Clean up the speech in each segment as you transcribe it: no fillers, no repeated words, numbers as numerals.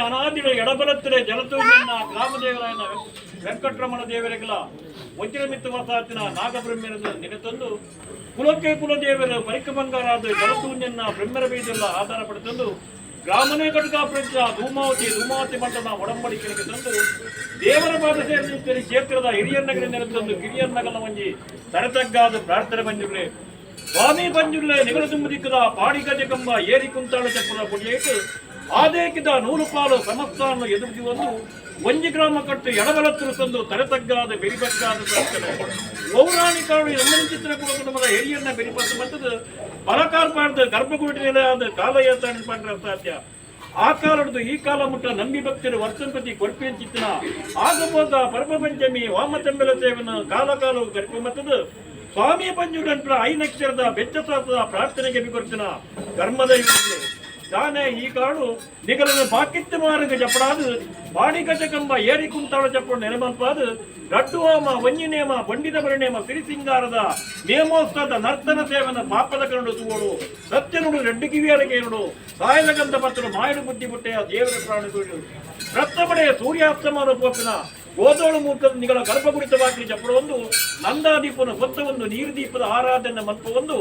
ಅನಾದಿಡ ಎಡಬಲತ್ತಿರ ಜಲತೂರಿನ ಗ್ರಾಮದೇವರಾಯನ ವೆಂಕಟರಮಣ ದೇವರಿಗಳ ವಜ್ರಮಿತ್ತು ವಸಾತಿನ ನಾಗಬ್ರಹ್ಮನ ನೆನೆತಂದು ಕುಲಕ್ಕೆ ಕುಲದೇವರು ಪರಿಕಬಂಗಾರಾದ ಜಲತೂನ್ಯನ್ನ ಬ್ರಹ್ಮರ ಬೀಜಲ್ಲ ಆಧಾರ ಪಡೆತಂದು ಗ್ರಾಮನೇ ಕಟಕ ಪ್ರಜ್ಞ ಧೂಮಾವತಿ ಧೂಮಾವತಿ ಮಠದ ಒಡಂಬಡಿಕೆಗೆ ತಂದು ದೇವರ ಪಾದ ಸೇರಿ ಕ್ಷೇತ್ರದ ಹಿರಿಯನ್ನಗರ ನೆಲೆತಂದು ಕಿರಿಯನ್ನಗಲ ಒಂಜಿ ತರತಗ್ಗಾದ ಪ್ರಾರ್ಥನೆ ಬಂದಿರಲಿ. ಸ್ವಾಮಿ ಬಂಜುರ್ಲೆ ನಿಗಲ ತುಂಬುದಿಕ್ಕದ ಪಾಡಿಗಜಕಂಬ ಏರಿ ಕುಂತಾಳ ಚಪ್ಪಲ ಪೊಡಿಯೇಟು ಆದೇಕಿದ ನೂರು ಪಾಲು ಸಮಸ್ತಾನ್ನು ಎದುರಿಸಿ ಒಂದು ಒಂಜಿ ಗ್ರಾಮ ಕಟ್ಟು ಎಡಬಲ ತುರುಸಂದು ತಲೆತಗ್ಗಾದ ಬೆರಿಬಗ್ಗಾದ ಪ್ರಾರ್ಥನೆ. ಪೌರಾಣಿಕರು ಚಿತ್ರ ಕುಟುಂಬದ ಹಿರಿಯನ್ನ ಬೆರಿಪತ್ತು ಮತ್ತದು ಬಲಕಾರ್ಪಾಡ್ದ ಗರ್ಭಗುಡಿ ನೆಲೆಯಾದ ಕಾಲಯತ ಪಂಡ್ರ ಸಾಧ್ಯ. ಆ ಕಾಲದ್ದು ಈ ಕಾಲ ಮುಟ್ಟ ನಂಬಿ ಭಕ್ತರು ವರ್ಷಂಪತಿ ಕೊರ್ಪಿಯಂಚಿತ್ತಿನ ಆಗಬೋದ ಪರ್ವಪಂಚಮಿ ವಾಮತಂಬೆಲ ಸೇವನ ಕಾಲ ಕಾಲವು ಕರ್ಪಿ ಮತ್ತದು ಸ್ವಾಮಿ ಪಂಜುರಂಟ್ರ ಐನಕ್ಷರದ ಬೆಚ್ಚಸಾತದ ಪ್ರಾರ್ಥನೆಗೆ ಬಿಗೊರ್ತಿನ ಧರ್ಮದ ಇವರು ದಾನೆ ಈ ಕಾಡು ನಿಗಲನ ಬಾಕಿತ್ತು ಮಾರ್ಗ ಜಪಡಾದು ಬಾಡಿಗಜಕಂಬ ಏರಿ ಕುಂತಾಳ ಜಪ್ಪು ನೆನೆಮಲ್ಪಾದು ರಡ್ಡು ಹೋಮ ಒಂಜಿ ನೇಮ ಬಂಡಿದ ಪರಿಣೇಮ ಸಿರಿಸಿಂಗಾರದ ನೇಮೋತ್ಸವದ ನರ್ತನ ಸೇವನ ಪಾಪದ ಕರುಡು ತೂವಡು ಸತ್ಯನುಡು ರೆಡ್ಡು ಕಿವಿಯರಗೇನುಡು ಸಾಯಲಗಂಧ ಪತ್ರ ಮಾಯಡು ಬುದ್ಧಿ ಬುಟ್ಟೆಯ ದೇವರ ಪ್ರಾಣಗಳು ರಕ್ತಬಡೆಯ ಸೂರ್ಯಾಸ್ತಮಾನ ಪೋಪಿನ ಗೋದೋಳು ಮೂರ್ಖದ ನಿಗಳ ಗರ್ಭಗುಡಿತವಾಗಿ ಜಪ್ಪಡೊಂದು ನಂದಾದೀಪನ ಹೊತ್ತ ಒಂದು ನೀರು ದೀಪದ ಆರಾಧನೆ ಮಲ್ಪ ಒಂದು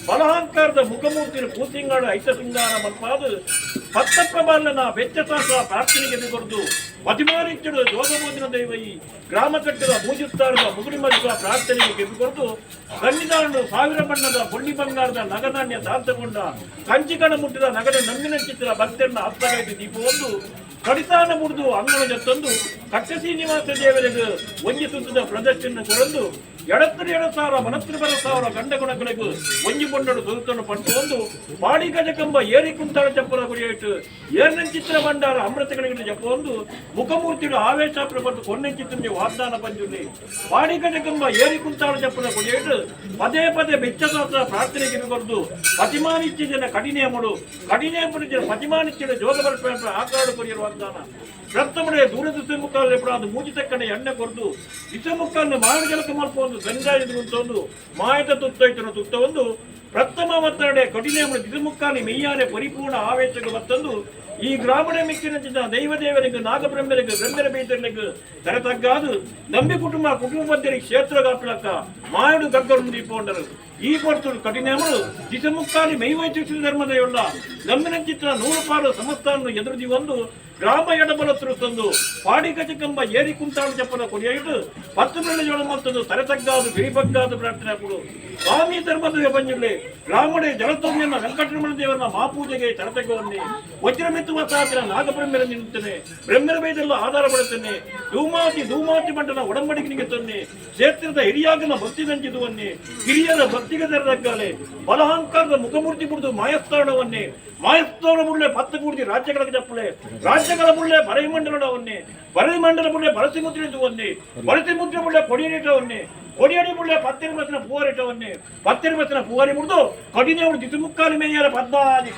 ಬಲಹಂಕಾರದ ಮುಖಮೂರ್ತಿನ ಕೂಸಿಂಗಾಡ ಐತ ಸಿಂಗಾರ ಮಲ್ಪಾದು ಪತ್ತಪ್ರಬಾಲನ ಬೆಚ್ಚಸಾಸ ಪ್ರಾರ್ಥನೆಗೆ ಬಿಗೊಡ್ದು ಪತಿಮಾನಿಚ್ಚಡು ಜೋಗಮೋದಿನ ದೈವಯಿ ಗ್ರಾಮ ಕಟ್ಟದ ಮೂಜುತ್ತಾರದ ಮುಗುಡಿ ಮರಿಸುವ ಪ್ರಾರ್ಥನೆಗೆ ಗೆಬಿಕೊಡ್ದು ಸನ್ನಿಧಾನನು ಸಾವಿರ ಬಣ್ಣದ ಬೊಳ್ಳಿ ಬಂಗಾರದ ನಗನಾಣ್ಯ ದಾಂತಗೊಂಡ ಕಂಚಿಕಣ ಮುಟ್ಟಿದ ನಗರ ನಮ್ಮಿನ ಚಿತ್ರ ಭಕ್ತರನ್ನ ಹಸ್ತಗೈದು ದೀಪವೊಂದು ಕಡಿತಾನ ಮುಡಿದು ಅಂಗಣ ಜತ್ತೊಂದು ಕಟ್ಟೆ ಶ್ರೀನಿವಾಸ ದೇವರಿಗೆ ಒಂಜಿ ಸುತ್ತದ ಪ್ರದರ್ಶನ ಕೊರಂದು ಎಡತ್ತರ 2000 ಮನತ್ರ ಬರ ಸಾವಿರ ಗಂಡ ಗುಣಗಳಿಗೂ ಒಂಜಿ ಬೊಂಡಡು ಸುತ್ತನ್ನು ಪಟ್ಟು ಒಂದು ಪಾಡಿ ಗಜಕಂಬ ಏರಿ ಕುಂತಾಳ ಚಪ್ಪಲ ಗುರಿಯಿಟ್ಟು ಏರ್ನಂಚಿತ್ರ ಭಂಡಾರ ಅಮೃತಗಳಿಗೆ ಜಪ್ಪ ಒಂದು ಮುಖಮೂರ್ತಿಡು ಆವೇಶ ಪ್ರಭು ಕೊನ್ನೆಂಚಿತ್ರ ವಾಗ್ದಾನ ಪಂಜುರ್ಲಿ ಪಾಡಿ ಗಜಕಂಬ ಏರಿ ಕುಂತಾಳ ಚಪ್ಪಲ ಗುರಿಯಿಟ್ಟು ಪದೇ ಪದೇ ಬೆಚ್ಚದಾದ ಪ್ರಾರ್ಥನೆಗೆ ಬಿಗೊಡ್ದು ಪತಿಮಾನಿಚ್ಛ ಜನ ಕಡಿನೇಮುಡು ಕಡಿನೇಮುಡು ಜನ ಪತಿಮಾನಿಚ್ಛ ಜೋಗ ಬರ್ಪೇಂದ್ರ ಆಕಾಡು ಕೊರಿಯರು ವಾಗ್ದಾನ. ರಕ್ತಮಡೆ ದೂರದ ಮುಕ್ಕಾಲು ಅದು ಮೂಜಿ ತಕ್ಕನೆ ಎಣ್ಣೆ ಕೊರ್ದು ಇಸ ಮುಕ್ಕಾಲು ಮಾಡು ಜಲಕ ಮಲ್ಪ ಒಂದು ಸಂಜಾಯ ಒಂದು ಮಾಯದ ತುತ್ತೈತನ ತುತ್ತ ಒಂದು ಪ್ರಥಮ ಒತ್ತಡೆ ಕಠಿಣ ದಿಸಮುಕ್ಕಾನಿ ಮೆಯ್ಯಾನೆ ಪರಿಪೂರ್ಣ ಆವೇಶಕ್ಕೆ ಮತ್ತೊಂದು ಈ ಗ್ರಾಮಣ ಮಿಕ್ಕಿನ ದೈವ ದೇವರಿಗೆ ನಾಗಬ್ರಹ್ಮರಿಗೆ ಬ್ರಹ್ಮರ ಬೀದರಿಗೆ ತರತಗ್ಗಾದು ನಂಬಿ ಕುಟುಂಬ ಕುಟುಂಬ ಕ್ಷೇತ್ರ ಗಾಪಿಲಕ್ಕ ಮಾಯಡು ಗಗ್ಗರು ದೀಪೊಂಡರು ಈ ಪೊರ್ತುಡು ಕಠಿಣಮಳು ದಿಸಮುಕ್ಕಾನಿ ಮೈವೈಚಿಸಿದ ಧರ್ಮದೆಯುಳ್ಳ ನಂಬಿನ ಚಿತ್ರ ನೂರು ಪಾಲು ಸಮಸ್ತಾನ ಎದುರುದಿ ಒಂದು ಗ್ರಾಮ ಎಡಬಲ ತುರುತ್ತೊಂದು ಪಾಡಿ ಗಜಕಂಬ ಏರಿ ಕುಂತಾಳು ಚಪ್ಪಲ ಕೊಡಿಯಿಟ್ಟು ಪತ್ತು ಬೆಳ್ಳಿ ಜೋಳ ಮತ್ತೊಂದು ತಲೆತಗ್ಗಾದು ಬಿರಿಬಗ್ಗಾದು ಪ್ರಾರ್ಥನೆ ಕೊಡು ಸ್ವಾಮಿ ಧರ್ಮದ ಬಂಜಿರ್ಲಿ ಗ್ರಾಮಡೆ ಜಲತೋಮ್ಯನ ವೆಂಕಟರಮಣ ದೇವರನ್ನ ಮಹಾಪೂಜೆಗೆ ತಲೆತಗ್ಗವನ್ನೇ ವಜ್ರಮೆತ್ತುವ ಸಾಧಿನ ನಾಗಬ್ರಹ್ಮರ ನಿನ್ನುತ್ತೇನೆ ಬ್ರಹ್ಮರ ಬೈದೆಲ್ಲ ಆಧಾರ ಪಡುತ್ತೇನೆ ಧೂಮಾತಿ ಧೂಮಾತಿ ಮಂಟನ ಒಡಂಬಡಿಕೆ ತನ್ನೆ ಕ್ಷೇತ್ರದ ಹಿರಿಯಾಗನ ಭಕ್ತಿ ನಂಚಿದುವನ್ನೇ ಹಿರಿಯರ ಭಕ್ತಿಗೆ ತೆರೆದಗ್ಗಾಲೆ ಬಲಹಂಕಾರದ ಮುಖಮೂರ್ತಿ ಬಿಡುದು ಮಾಯಸ್ಥಾನವನ್ನೇ ಮಾಯಸ್ಥಾನ ಮುಳ್ಳೆ ಪತ್ತು ಕೂಡಿದಿ ರಾಜ್ಯಗಳ ಚಪ್ಪಲೆ ರಾಜ್ಯಗಳ ಮುಳ್ಳೆ ಬರೈಮಂಡಲವನ್ನೇ ಬರೈಮಂಡಲ ಮುಳ್ಳೆ ಬರಸಿ ಮುದ್ರೆದುವನ್ನೇ ಬರಸಿ ಮುದ್ರೆ ಮುಳ್ಳೆ ಕೊಡಿಯಡಿಟವನ್ನೇ ಕೊಡಿಯಡಿ ಮುಳ್ಳೆ ಪತ್ತಿನ ಬಸ್ಸಿನ ಪೂವರಿಟವನ್ನೇ ಪತ್ತಿನ ಬಸ್ಸಿನ ಪೂವರಿ ಮುರಿದು ಕಡಿನೆಯವಳು ದಿಸುಮುಕ್ಕಾಲು ಮೇಯರ ಪದ್ಮಾದಿ